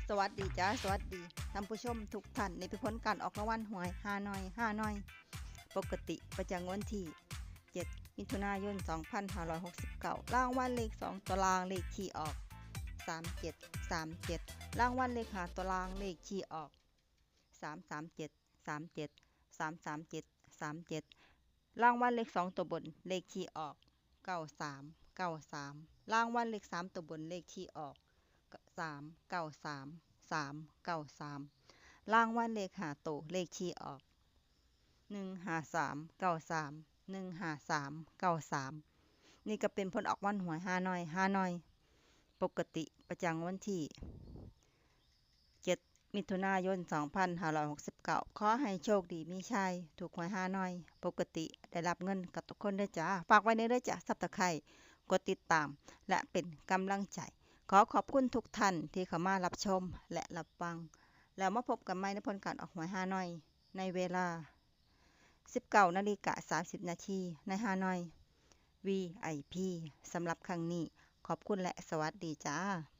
ສະຫວັດດີຈ້າ ສະຫວັດດີທ່ານຜູ້ຊົມທຸກທ່ານ. ນີ້ເປັນຜົນການອອກລາງວັນຫວຍຮານ້ອຍ ຮານ້ອຍ ປົກກະຕິ ປະຈຳວັນທີເຈັດ ມິຖຸນາຍົນ ສອງພັນຫ້າຮ້ອຍຫົກສິບເກົ້າ. ລາງວັນເລກສອງຕົວລ່າງ ເລກທີ່ອອກ ສາມເຈັດ ສາມເຈັດ. ລາງວັນເລກຫ້າຕົວລ່າງ ເລກທີ່ອອກ ສາມສາມເຈັດ ສາມເຈັດ ສາມສາມເຈັດ ສາມເຈັດ. ລາງວັນເລກສອງຕົວບົນ ເລກທີ່ອອກ ເກົ້າສາມ ເກົ້າສາມ. ລາງວັນເລກສາມຕົວບົນ ເລກທີ່ອອກ ສາມເກົ້າສາມ ສາມເກົ້າສາມ. ລາງວັນເລກຫ້າໂຕ ເລກທີ່ອອກ ໜຶ່ງຫ້າສາມ ເກົ້າສາມ ໜຶ່ງຫ້າສາມ ເກົ້າສາມ. ນີ້ກໍເປັນຜົນອອກລາງວັນຫວຍຮານ້ອຍ ຮານ້ອຍ ປົກກະຕິ ປະຈຳວັນທີເຈັດ ມິຖຸນາຍົນ ສອງພັນຫ້າຮ້ອຍຫົກສິບເກົ້າ. ຂໍໃຫ້ໂຊກດີມີໄຊ ຖືກຫວຍຮານ້ອຍປົກກະຕິ ໄດ້ຮັບເງິນກັບທຸກຄົນເດີຈ້າ. ຝາກໄວ້ແດ່ເດີຈ້າ Subscribe ກົດຕິດຕາມ ແລະ ເປັນກຳລັງໃຈ. ຂໍຂອບຄຸນທຸກທ່ານທີ່ເຂົ້າມາຮັບຊົມ ແລະ ຮັບຟັງ. ແລ້ວມາພົບກັນໃໝ່ໃນຜົນການອອກຫວຍຮານ້ອຍ ໃນເວລາສິບເກົ້ານາລິກາສາມສິບນາທີ ໃນຮານ້ອຍ ວີໄອພີ ສຳລັບຄັ້ງນີ້. ຂອບຄຸນ ແລະ ສະຫວັດດີຈ້າ.